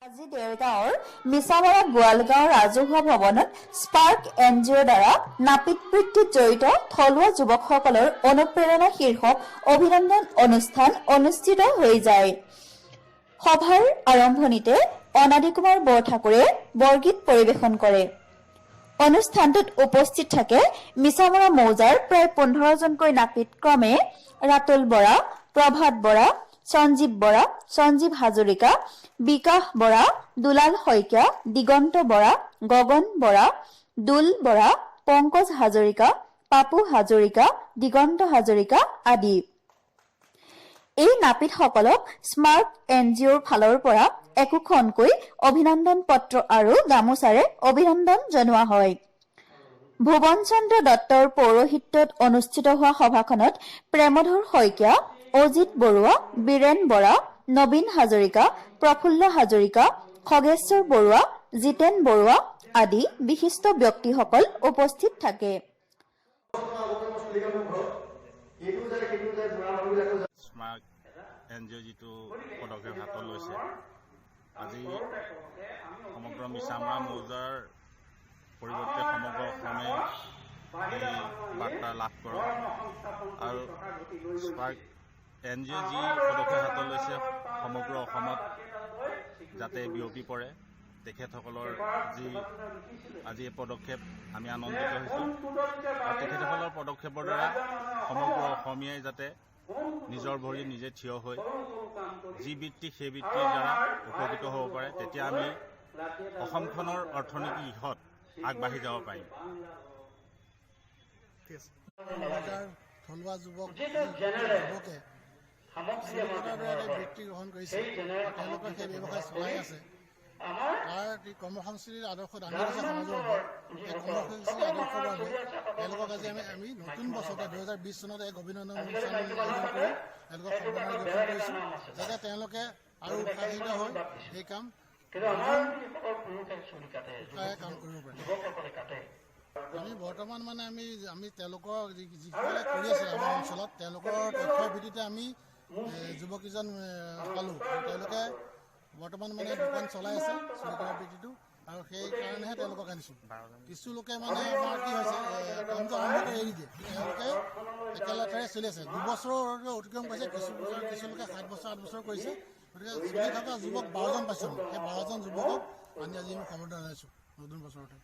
আজি দেৰগাঁৱৰ মিছামৰা গোৱালগাঁও ৰাজহুৱা ভৱনত স্পাৰ্ক এন জি অ'ৰ দ্বাৰা নাপিত বৃত্তিত জড়িত থলুৱা যুৱকসকলৰ অনুপ্ৰেৰণা শীৰ্ষক অভিনন্দন অনুষ্ঠান অনুষ্ঠিত হৈ যায়। সভাৰ আৰম্ভণিতে অনাদি কুমাৰ বৰঠাকুৰে বৰগীত পৰিৱেশন কৰে। অনুষ্ঠানটোত উপস্থিত থাকে মিছামৰা মৌজাৰ প্ৰায় 15জনকৈ নাপিত ক্ৰমে ৰাতুল বৰা, প্ৰভাত বৰা, সঞ্জীৱ বৰা, সঞ্জীৱ হাজৰিকা, বিকাশ বৰা, দুলাল শইকীয়া, দিগন্ত বৰা, গগন বৰা, দুল বৰা, পংকজ হাজৰিকা, পাপু হাজৰিকা, দিগন্ত হাজৰিকা আদি। এই নাপিতসকলক স্পাৰ্ক এন জি অ'ৰ ফালৰ পৰা একোখনকৈ অভিনন্দন পত্ৰ আৰু গামোচাৰে অভিনন্দন জনোৱা হয়। ভুৱন চন্দ্ৰ দত্তৰ পৌৰোহিত্যত অনুষ্ঠিত হোৱা সভাখনত প্ৰেমধৰ শইকীয়া, অজিত বৰুৱা, বীৰেন বৰা, নবীন হাজৰিকা, প্ৰফুল্ল হাজৰিকা, খগেশ্বৰ বৰুৱা, জিতেন বৰুৱা আদি বিশিষ্ট ব্যক্তিসকল উপস্থিত থাকে। এইটো যায়, সেইটো যায়, বুঢ়া মানুহবিলাকো যায়। স্পাৰ্ক এন জি অ' যিটো পদক্ষেপ হাতত লৈছে, আজি সমগ্ৰ মিছামৰা মৌজাৰ পৰিৱৰ্তে সমগ্ৰ অসমে এই বাৰ্তা লাভ কৰক আৰু স্পাৰ্ক এন জি অ' যি পদক্ষেপ হাতত লৈছে, সমগ্ৰ অসমত যাতে বিয়পি পৰে। তেখেতসকলৰ যি আজি এই পদক্ষেপ, আমি আনন্দিত হৈছোঁ আৰু তেখেতসকলৰ পদক্ষেপৰ দ্বাৰা সমগ্ৰ অসমীয়াই যাতে নিজৰ ভৰিত নিজে থিয় হৈ যি বৃত্তি সেই বৃত্তিৰ দ্বাৰা উপকৃত হ'ব পাৰে, তেতিয়া আমি অসমখনৰ অৰ্থনীতিৰ দিশত আগবাঢ়ি যাব পাৰিম। এলেকাৰ থলুৱা যুৱকে চুলি দৰে বৃত্তি গ্ৰহণ কৰিছে আৰু তেওঁলোকৰ সেই ব্যৱসায় চলাই আছে। তাৰ যি কৰ্মসংস্কৃতিৰ আদৰ্শ দাঙি ধৰিছে সমাজৰ ওপৰত, সেই কৰ্মসংস্কৃতিৰ আদৰ্শৰ বাবে তেওঁলোকক আজি আমি নতুন বছৰতে 2020 চনত এক অভিনন্দন অনুষ্ঠান আয়োজন কৰি তেওঁলোকক সম্বৰ্ধনা জ্ঞাপন কৰিছোঁ, যাতে তেওঁলোকে আৰু উৎসাহিত হৈ এই কাম উৎসাহেৰে কাম কৰিব পাৰে। আমি বৰ্তমান মানে আমি তেওঁলোকৰ যিসকলে কৰি আছে আমাৰ অঞ্চলত, তেওঁলোকৰ তথ্যৰ ভিত্তিতে আমি যুৱককেইজন পালোঁ আৰু তেওঁলোকে বৰ্তমান মানে দোকান চলাই আছে চুলি কটাৰ বৃত্তিটো আৰু সেইকাৰণেহে তেওঁলোকক আনিছোঁ। কিছু লোকে মানে আমাৰ কি হৈছে, কামটো আৰম্ভ কৰি এৰি দিয়ে। তেওঁলোকে একেলেঠাৰে চলি আছে, 2বছৰৰ অতিক্ৰম কৰিছে। কিছু বছৰ, কিছু লোকে 7 বছৰ, 8 বছৰ কৰিছে। গতিকে চলি থকা যুৱক 12জন পাইছোঁ আমি। সেই 12জন যুৱকক আনি আজি আমি সম্বৰ্ধনা জনাইছোঁ নতুন বছৰতে।